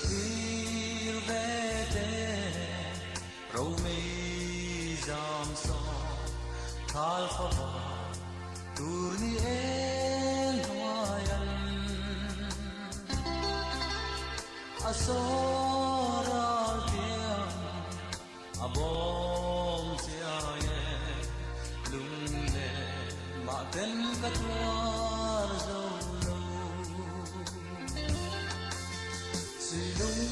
thlir ve te Romei zam sawm thal fava tur ni eng hnuai an a saw ral tiang a bawm chiai e lung leh mah ten ka tuar zo lo. Silung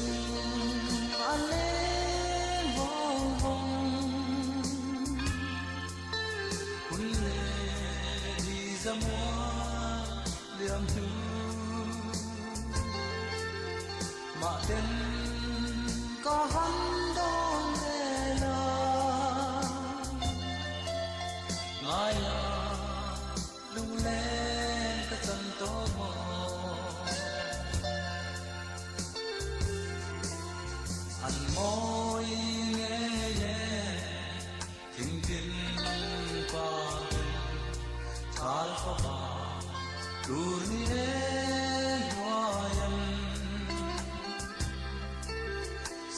a leng vawng vawng Hun leh ni zamual liam hnu Mah ten ka han dawn ve la Ngai la Lungleng ka chan tawh maw? An mawi ngei e thingtin parten thal fapa tur ni e hnuai an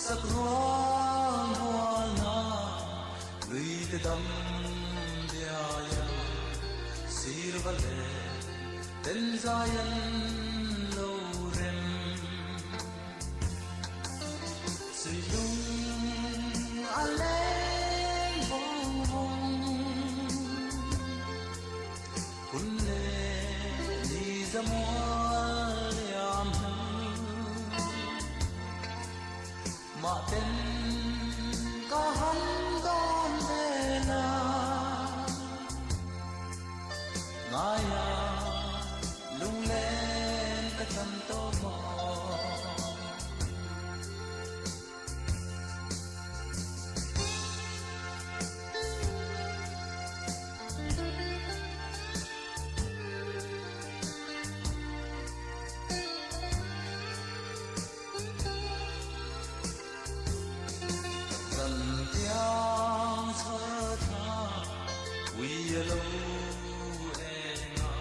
Sakruang hualna lui te dam diai a sirva leh ten zai an lo rem. Suilung a leng vawng vawng hun leh ni zamual liam hnu. Mah ten ka han dawn ve la, ngaia lunglen ka chan tawh maw? Zantiang chhar thla ui a lo eng a,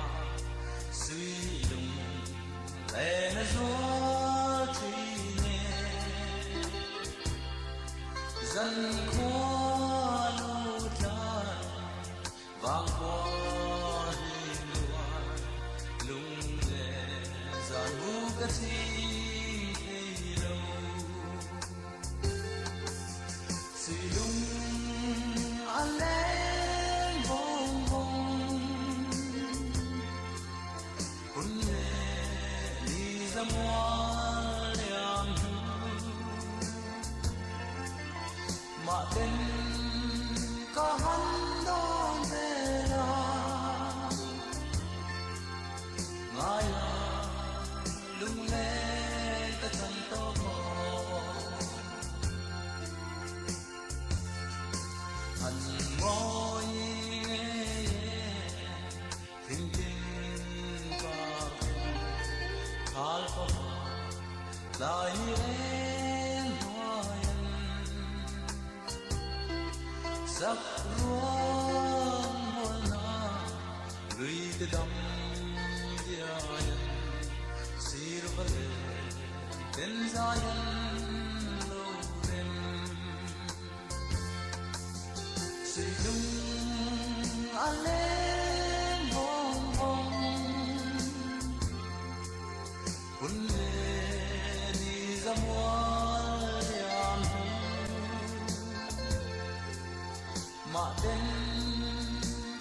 sui lung len a zual thin e. Zan khua lu tlai vang khua hlim luai, lung leh zan bu ka ching thei lo. Silung a leng vawng vawng, hun leh ni zamual liam hnu. Mah ten ka han dawn ve la, ngai la lunglen ka chan tawh maw? An ngawi ngei e thingtin par ten thal pawha tlai ni eng hnuaiin sak ruang mualna lui te dam diaiin sir va leh ten zaiin lo rem. Suilung a leng vawng vawng, hun leh ni zamual liam hnu. Mah ten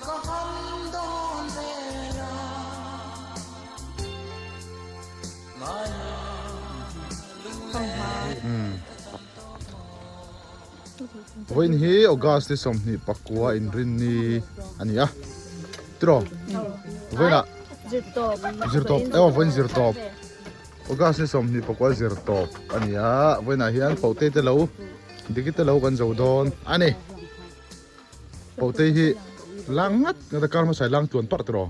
ka ham dawn ve la, ngai la lunglen ka chan tawh maw. Vawiin hi August ni 24 inrinni a ni a tiraw vawiinah zirtawp emaw vawiin zirtawp August ni 24 zirtawp a ni a vawiinah hian Paute te lo Diki te lo kan zo dawn a ni Paute hi lang ngat ngat a kar hmasa lang tluan parh tiraw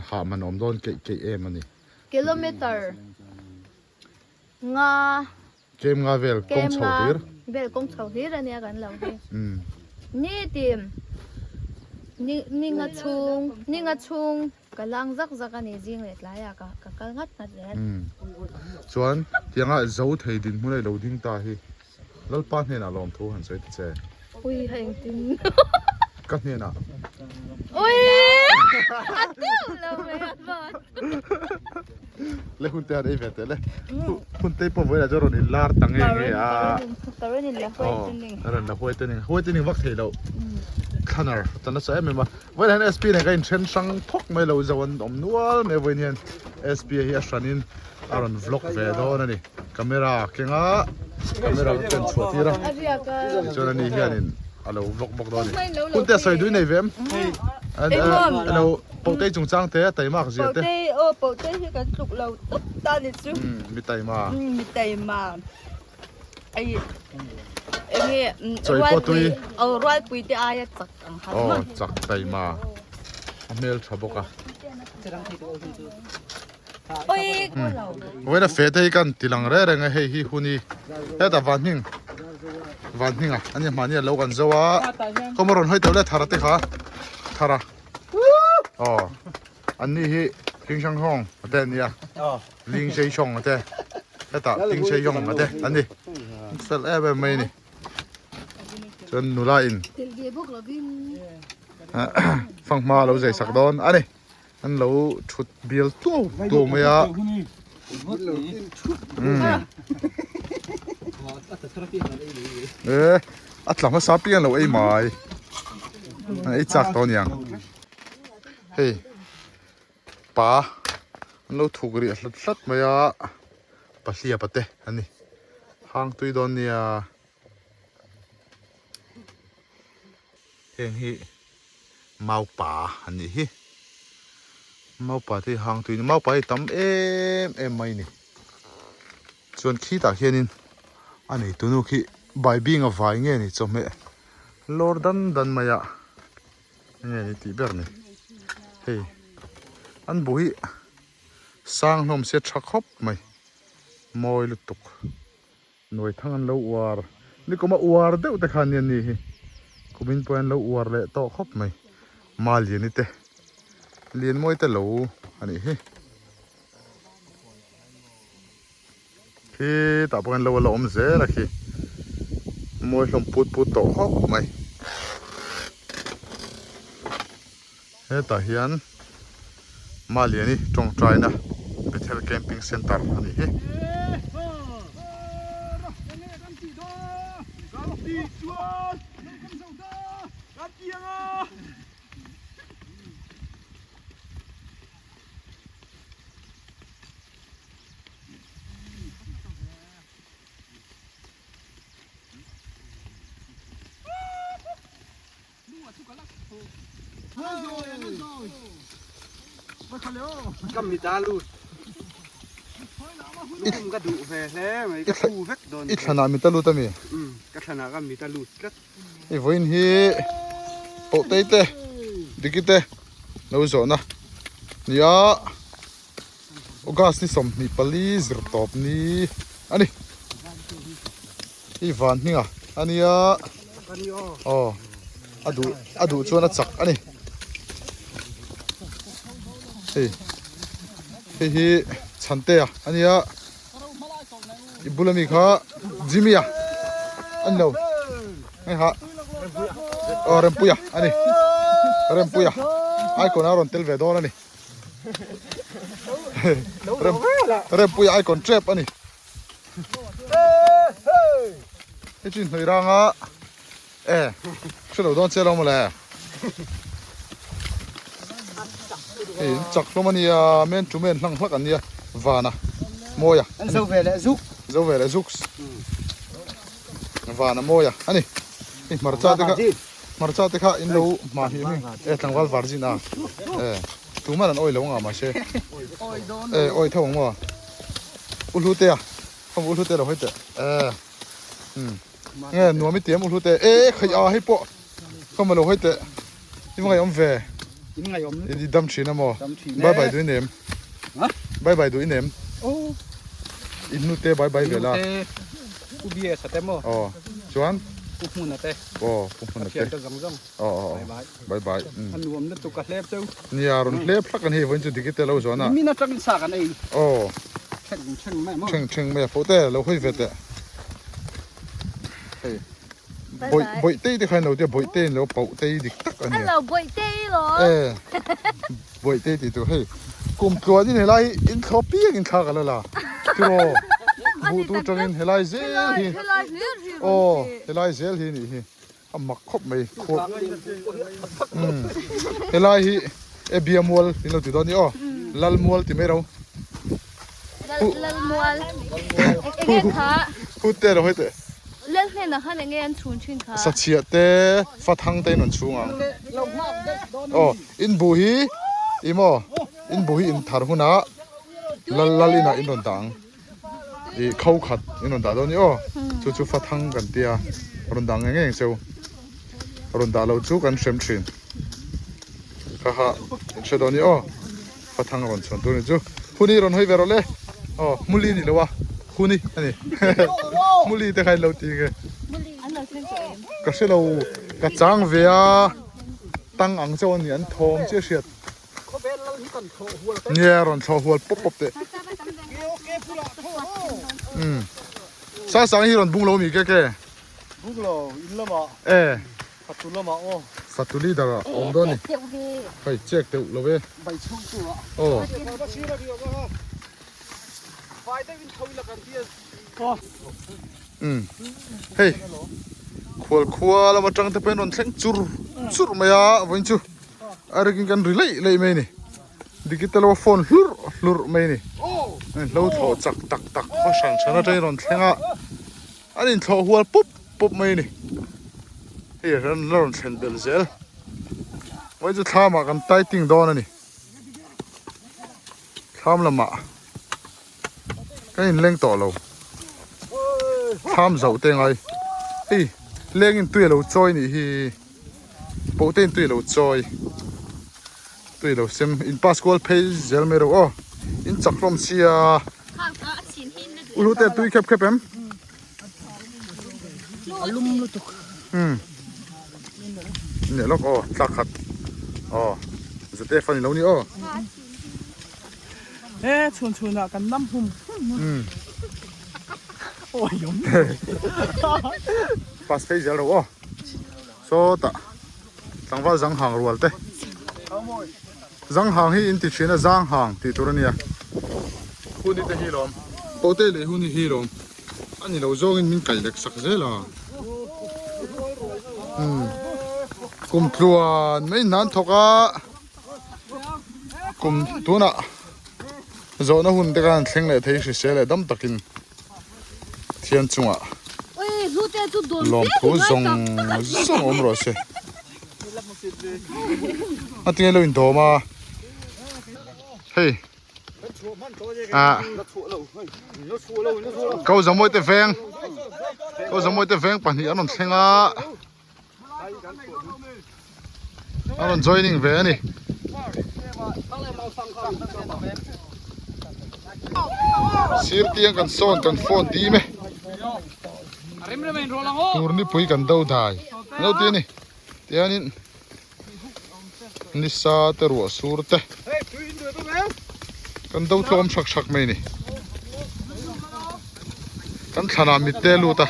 hah man awm dawn keih keih em a ni. Kilometer Nga. Kem nga vel kawng chho hlir. Vel kawng chho hlir ania kan lo hi. Ni tim ni ni nga chhung ni nga chhung ka lang zak zak ani zing leh tlai ah ka ka kal ngat ngat zel. Chuan Tianga zo thei dinhmun a i lo ding ta hi Lalpa hnenah lawmthu han sawi ta che. Ui ha engtin. Ka hnenah. Ui a teuh lo mai a hman. Le hun te han ei ve teh le. Hun te pawh vawilah chuan rawn in lar ta nge nge a. Ka rawn in la huai te ning. Ka rawn la huai te ning. Huai te ning vak thei lo. Thlanar ta nasa em em a. Vawiin hian SP nen ka in then hrang phawk mai lo zo an awm nual mai a vawiin hian SP hi a hranin a rawn vlog ve dawn a ni. Camera kenga camera ka ken chhuah tir a tichuan ani hianin a lo vlog bawk dawn a ni. Hun te a sawi dui nei ve em? Alo Pautei chungchang te a taimak zia te. Pautei aw Pautei hi kan tluk lo tawp ta ni chu. Mi taima. Mi taima. Ai enge Chawi pawh tui. Aw rualpui te aia chak ang han. Aw chak taima. A hmel tha bawk a. Vawiin a feh te hi kan ti lang reng reng a hei hi hun hi hetah van hming van hming a ani mahni a lo kan zo a kawm a rawn hawi teuh le thara te kha thara aw an ni hi hring hrang hawng a te ania ling sei hawng a te hetah ting sei hawng a te an ni fel em em mai a ni chuan nula in fanghma a lo zai sak dawn a ni. An lo thut bial tuau tuau mai a. E a tla hmasa piang lo ei mai. An ei chak tawh aniang. Hei pa an lo thuk rih hlat hlat mai a. Pahliapa te an ni. Hang tui dawn nia. Heng hi maupa an nih hi maupa te hi hang tui a ni maupa hi tam em em mai a ni chuan khitah khianin a neitu nu khi baibing a vai nge ni chawhmeh lawr dan dan mai a enge ni tih ber ni hei an bu hi sang hlawm se tha khawp mai mawi lutuk. Nuai thang an lo uar ni kum a uar deuh te khan nia ni hi kumin pawh an lo uar leh tawh khawp mai Maliani te Lianmawi te lo a nih hi khi tah pawh hian lo a la awm zel a khi mawi hlawm put put tawh khawp mai hetah hian Maliani tawngtaina Bethel Camping Centre a nih hi. I thlanah mit a lut a mi? I vawiin hi Pautei te Diki te lo zawhna nia August ni 24 zir tawp ni a ni. I van hming a ania aw a duh a duh chuan a chak a ni hei hei hi chhantea ania i bula mi kha Jimmy a ani lo hei ha aw Rempuia ani Rempuia icon a rawn tel ve dawn ani Rempuia icon tep ani. Hei chu inhnawih rang a e hre lo dawn che lo mawle hei in chak hlawm a nia men tu men hlang hlak an nia vana mawi a an zo ve leh zuk zo ve leh zuk vana mawi a ani hei hmarcha te kha hmarcha te kha in lo hma hi mi e tlangval virgin a e tuman an awi lo anga mahse e awi tho ang maw U Hlute a, ka U Hlute lo hawi teh. Eh. Um. Nge nuam i tiam U Hlute. Eh khai a hei pawh. Ka ma lo hawi teh. I va ngaihawm ve. In ngaihawm lutuk. I dam thin a maw? Dam thin e. Bye bye duh i nem. Ha? Bye bye duh i nem. Oh. In hnute bye bye ve la. Hnute U Bias a te maw? Aw. Chuan? U Hmuna te. Aw, Pu Hmuna te. Ka thian te zawng zawng. Aw aw Bye bye. Bye bye. A nuam lutuk ka hlep cheu. Nia rawn hlep hlak an hei vawiin chu Dikite lo zawn a. Nimin atangin sa kan ei. Aw. Ṭheng ṭheng mai a pawh te lo hawi ve teh. Hei bawih bawih tei te kha an lo tia bawih tei an lo pauh tei dik tak a nia. An lo bawih tei lo. E bawih tei tih tur hei kum tluan in helai hi in thlawh piang in thla ka la la tiraw buh tu tangin helai zel hi aw helai zel hi nih hi a mak khawp mai khuap umm helai hi e bia mual in lo ti dawn ni aw lal mual ti mai ro lal mual enge kha hut te lo hei teh lal hnenah khan enge an chhun thin kha sachhiah te fathang te in rawn chhung ang aw in bu hi i maw in bu hi in thar hunah lal lal inah in rawn dah ang. Ih kho khat in rawn dah dawn ni aw chu chu fa thang kan tia rawn dah ngei ngei ang cheu rawn dah lo chu kan hrem thin kha kha in hre dawn ni aw fa thang rawn chhuan tur ni chu huni rawn hawi ve rawh le aw hmuli ni lo a huni a ni hmuli te kha in lo ti nge ka hre lo ka chang ve a tang ang chauh a ni an thawm chiah hriat. Nia rawn thlawh hual pawp pawp teh. Umm. Sa sang hi rawn bung lo mi ke ke? Bung lo, in lamah. E. Fatu lamah aw. Fatu leader ah awm dawn ni. Hei chek deuh lo e. Bai chhung chu ah. Aw. Umm. Hei. Khual khua lama tang te pawhin rawn thleng chur chur mai a vawiin chu. A rikin kan ri leih leih mai a ni digital a phone hlurh hlurh mai a ni hlo thlawh chak tak tak khaw hran hran atangin rawn thleng a an inthlawh hual pup pup mai a ni hei an la rawn thlen belh zel vawiin chu thlam ah kan tighting dawn a ni thlam lamah kan inleng tawh lo thlam zauh te ngai hei lengin tui a lo chawi nih hi. Poh te in tui lo chawi tui lo sem in pass kual phei zel mai ro aw in chak hlawm sia ulu te tui khep khep em um neh lawk aw tlak khat aw zate fan ilo ni aw e chhun chhun ah kan nam hum hum um awi awm pass phei zel ro aw. Sawtah tlangval zanghang rual te zanghang hi in ti thin a zanghang tih tur a nia huni te hi lawm pawh te leh huni hi lawm a ni lo zawngin min kaih lek sak zel a umm kum tluan mai nan thawk a kum tunah zawhna hun te khan thleng leh thei hrisel leh dam takin. Thian chungah lawmthu zawng zawng awm rawh se. A tinge lo indawm a. Hei. Ah. Ko Zamuai te veng. Ko Zamuai te veng pahnih an rawn thleng a. A rawn joining ve a ni. Sir tiang kan sawn kan phone dim e. Tur nipui kan do dai. An lo ti a ni. Tianin nisa te ruah sur te kan do tlawm thak thak mai a ni. Kan thlanah mitte a lut a.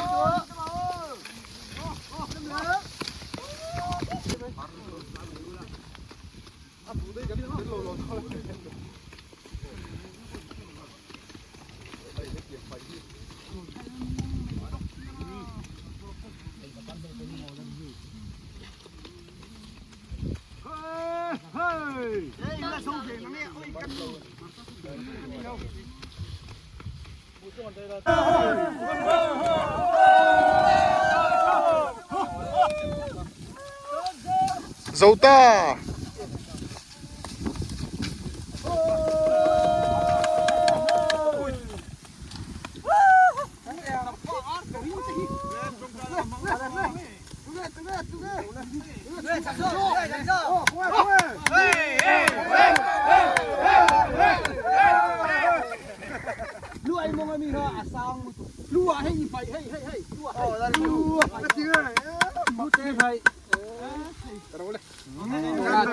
Zo ta!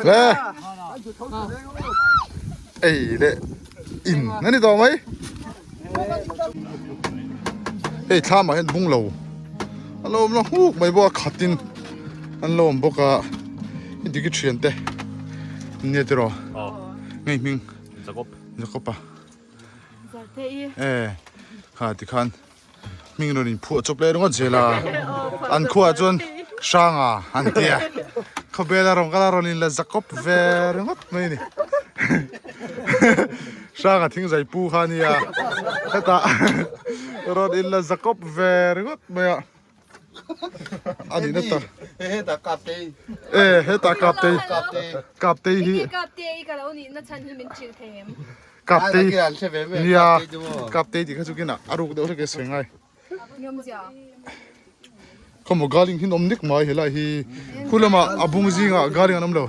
Le ei le in ani tawh mai. Hei thlam ah hian bung lo a lo awm la nghuk mai bawk a khat in an lo awm bawk a heti khi thian te nia tiraw ngei hming Jacob a e kha tikhan hming rawn in phuah chawp leh ringawt zel a an khuaah chuan hranga an ti a khawbel a rawn kal a rawn in la Jacob ve ringawt mai a ni hranga thing zai pu kha a nia hetah rawn in la Jacob ve ringawt mai a a nihna tak hetah kaptei e hetah kaptei kaptei hi kaptei ka lo nihna chhan hi min hrilh thei em Kaptei nia kaptei tih kha chu kinah a ruk deuh hlek e sawi ngai. Khawmaw galing hi an awm nek mai helai hi khu lamah a bung zingah galing an awm lo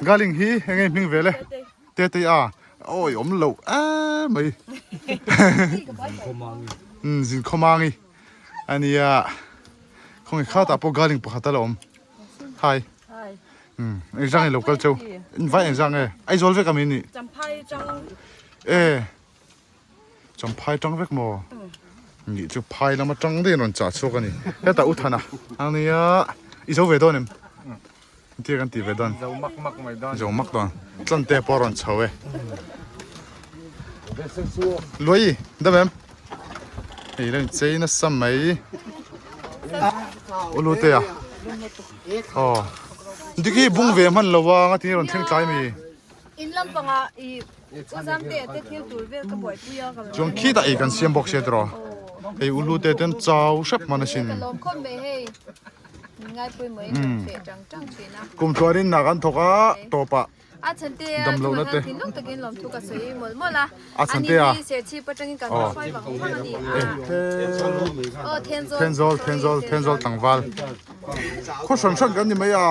galing hi eng nge hming vel e tetei a awi awm lo em mai umm zin khawmangi ania khawnge khatah pawh galing pakhat a la awm hi. Um engzang nge lo kal cheu vai engzang nge Aizawl vek ami nih Champhai tang e Champhai tang vek maw nih chu phai lama tang daih an rawn chah chhuak ani hetah u thana ania i zo ve dawn em entir kan tih ve dawn zo mak mak mai dawn zo mak dawn tlan te pawh a rawn chho e Luai dam em hei lo inchei nasa mai u Lute a. Aw dik hi bung ve hman lo a nga tin rawn thleng tlai mi. In lampanga i u Zamte te thil tur vel ka buaipui a ka lo. Chuan khitah ei kan siam bawk sia tiraw. Hei u Hlute ten chau hrep hman asin. Ka lawm khawp mai hei. Min ngaipawimawh in rawn feh tang tang thin a. Kum tluanin hna kan thawk a tawpah. A chhante a Dam lohna te. chungah hian thinlung takin lawmthu ka sawi mawlh mawlh a. A chhante a. Ani hi serchhip atangin kan hma hruai vang vang a ni a. Aw Thenzawl. Thenzawl, Thenzawl, Thenzawl tlangval. Khaw hran hran kan ni mai a.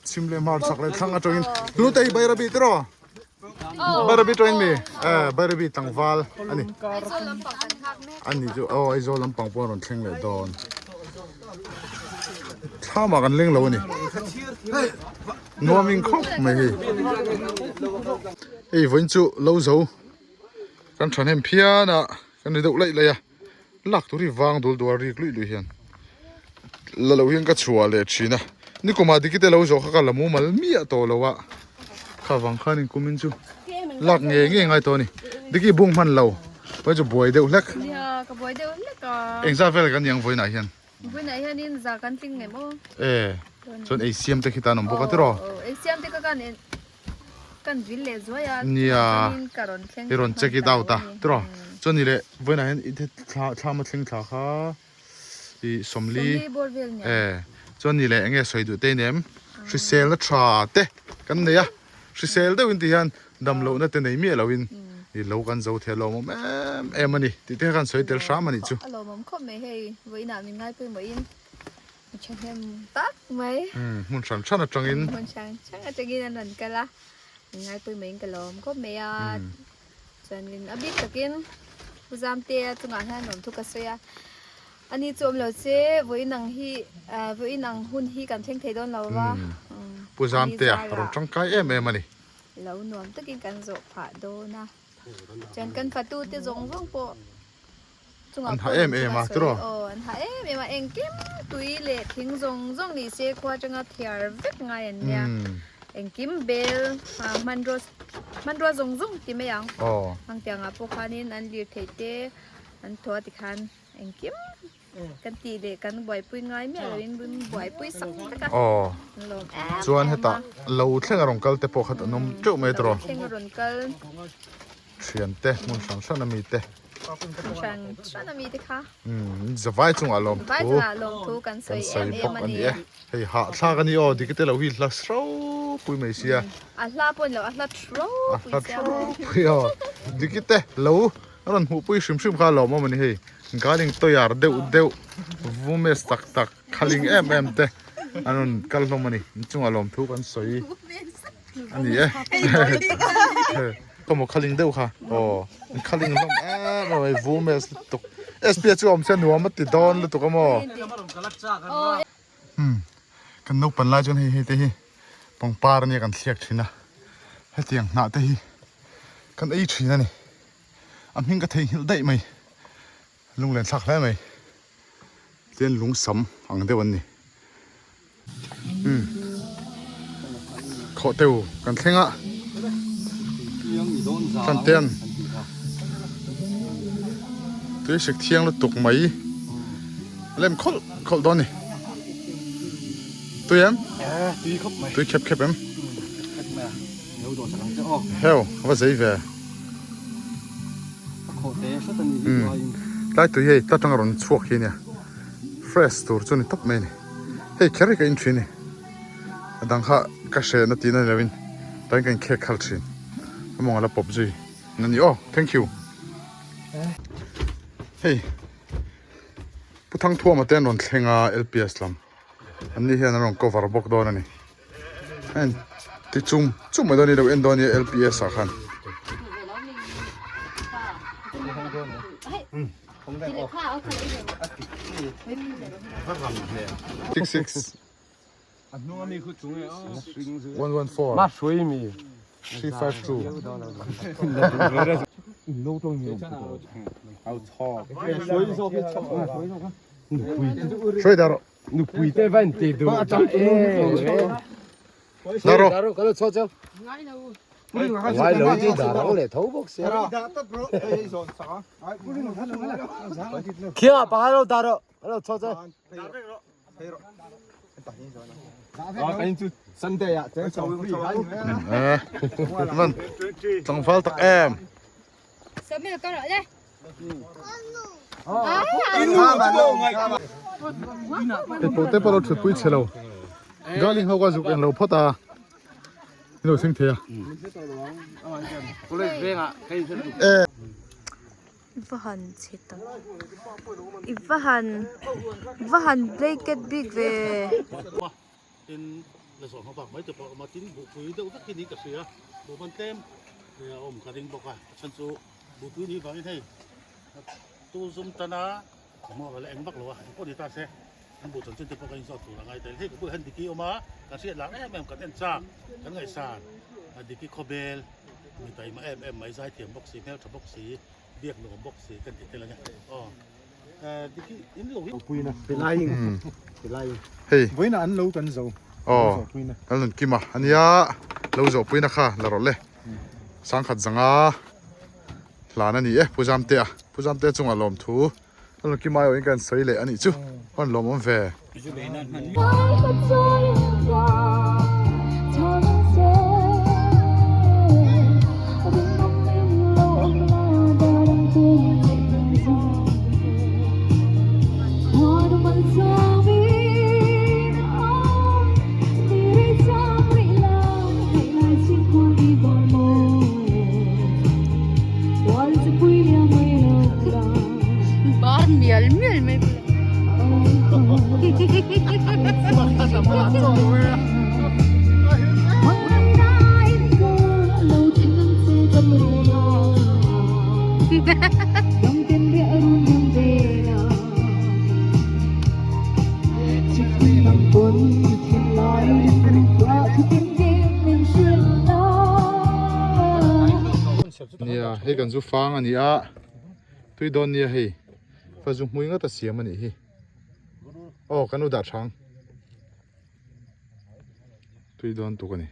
Chhim leh hmar chak leh thlang atangin. Hlute hi Bairabi tiraw? Bairabi atangin mi? Eh, Bairabi tlangval a ni. Aizawl lampang kan nghak mek. Ani chu aw Aizawl lampang pawh a rawn thleng leh dawn. Thlamah kan leng lo a ni. Nuam in khawp mai hei. Hei vawiin chu lo zo kan thahnem phian a kan ri deuh laih laih a lak tur hi vang dul dul a rik luih luih hian la lo hian ka chhuah leh thin a nikum ah dikite lo zawh kha ka la mumal miah tawh lo a kha vang khan in kumin chu lak ngei ngei ngai tawh a ni diki bung hman lo vawiin chu buai deuh hlek engzat vel kan ni ang vawiin ah hian. Vawiinah hianin za kan tling ngei maw? E, chuan ei siam te khi tan awm bawk a tiraw? Aw, ei siam te kha kan kan vil leh zuai a. Nia, Chuanin ka rawn thleng i rawn check it out a tiraw? Chuan ni leh vawiinah hian i thla thlam a thleng thla kha i sawmli. Sawmli bawr vel nia. E, chuan ni leh enge sawi duh te inem hriselna tha te kan nei a. Hrisel deuhin ti hian dam lohna te nei miah loin i lo kan zo thei a lawmawm em em a ni tih te kha kan sawi tel hram a nih chu. A lawmawm khawp mai hei vawiinah min ngaipawimawhin mi thahnem tak mai. Umm hmun hran hran atangin. Hmun hran hran atangin an rawn kal a, min ngaipawimawhin ka lawm khawp mai a. Chuanin a bik takin Pu Zamtea chungah hian lawmthu ka sawi a, ani chu awm lo se vawiin ang hi vawiin ang hun hi kan thleng thei dawn lo va. Pu Zamtea a rawn tangkai em em a ni. Lo nuam takin kan zawh phah dawn a, chuan kan fatute zawng zawng pawh chungah An ha em em a tiraw? Aw an ha em em a, engkim tui leh thing zawng zawng ni se khua atanga thiar vek ngai an nia. Engkim bel hmanrua hmanrua zawng zawng ti mai ang. Aw. Hang tiangah pawh khanin an lir theih te an thaw a tikhan engkim kan tih leh kan buaipui ngai miah loin buaipui sak vek a. Aw. An lawm em em a. Chuan hetah lo thleng a rawn kal te pawh khat an awm teuh mai tiraw? Lo thleng a rawn kal. Thian te hmun hran hran ami te. Hmun hran hran ami te kha. Umm zavai chungah lawmthu. Zavai chungah lawmthu kan sawi em em a ni e. Hei hahthlak a ni aw dikite lo hi hla hropui mai sia. A hla pawh ni lo a hla hropui sia. A hla hropui aw dikite lo a rawn hmuhpui hrim hrim kha lawmawm a ni hei. Galing toyar deuh deuh vumes tak tak khaling em em te an rawn kal hlawm a ni. Inchungah lawmthu kan sawi. A ni e. Kawmaw khaling deuh kha. Aw, in khaling hlawm em em mai vumes lutuk. SP a chu awm se nuam a ti dawn lutuk a maw. Hmm, kan naupan lai chuan hei hei te hi pangpar ania kan thliak thin a. Hetiang hnah te hi kan ei thin a ni. A hming ka theihnghilh daih mai. Lunglen thlak hle mai. Tin lung sam ang deuh an ni. Umm khawh teu kan thleng a. Tlantean tui hrik thiang lutuk mai lem khawlh khawlh dawn a ni. Tui em? Tui khep khep em? Heo a va zei ve. Umm tlai tui hei tla tanga rawn chhuak hi ania fresh tur chu a ni tawp mai a ni hei kher hi ka in thin a ni a dang kha ka hre na tihna ni lovin tlaiin ka inkhek khal thin a mawng a la pawp zui na ni aw thank you hei Pu Thangthuama te an rawn thleng a L P S lam an ni hian an rawn cover bawk dawn a ni. Heng ti chum chum mai dawn a ni lo en dawn a nia L P S ah khan. Six six one one four three five two. Hruai dah rawh. Nupui te va in ti duh ta e. Daro. Daro ka lo chho cheu. Ngai lo ti daro le tho bawk sia. Khia pa lo daro ka lo chho cheu. Eh. Van tlangval tak em. Hei pawh te pawh lo thutpui chhe lo galing ho ka zuk eng lo phawt a in lo thleng thei a I va han chhe tak i va han va han blanket bik ve. Tin la zawh hma bak mai te pawh a awm a tin buhpui deuh vek hi niin ka hria buh ban tlem a awm ka ring bawk a a chhan chu buhpui nih vangin hei tu zum tana hmuh a la eng vak lo a engpawh ni ta se an buh chanchin te pawh ka inzawt tur a ngai tel hei ka bulah hian Diki a awm a kan hriat lar em em kan en chak kan ngaihsan Diki khawbel mi taima em em mai zaithiam bawk si hmeltha bawk si biak nuam bawk si kan ti tel a nia aw. Hei aw kan rawn kim a ania lo zawh puina kha la rawh le sangkhat zanga hlan a ni e Pu Zamtea Pu Zamtea chungah lawmthu kan rawn kim aiawhin kan sawi leh a nih chu a rawn lawmawm ve. Bar mial mial mai Nia hei kan zu fang a ni a tui dawn nia hei fa zu hmui ngawt a siam a nih hi aw kan u dah thang tui dawn tuk a ni.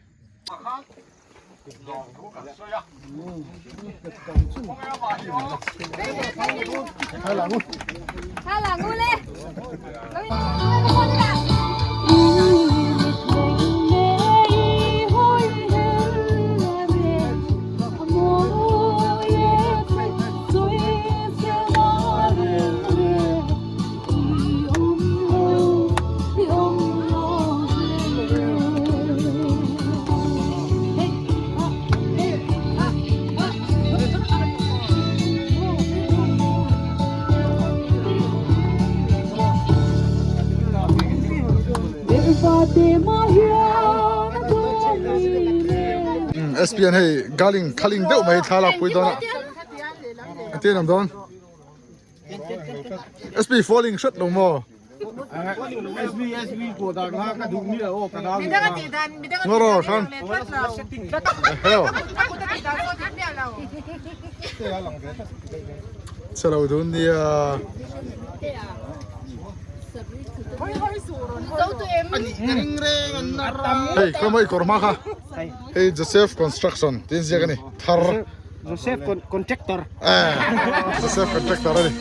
SPN hei galing khaling deuh mai thla lak pui dawn a engtin an awm dawn SP falling hret lo maw Ngawraw hran Heo. Chhelo dun nia. Hei khawmai kawr hma kha. Hei Joseph Construction tin ziak ani thar. Joseph Contractor. Eh Joseph Contractor ani.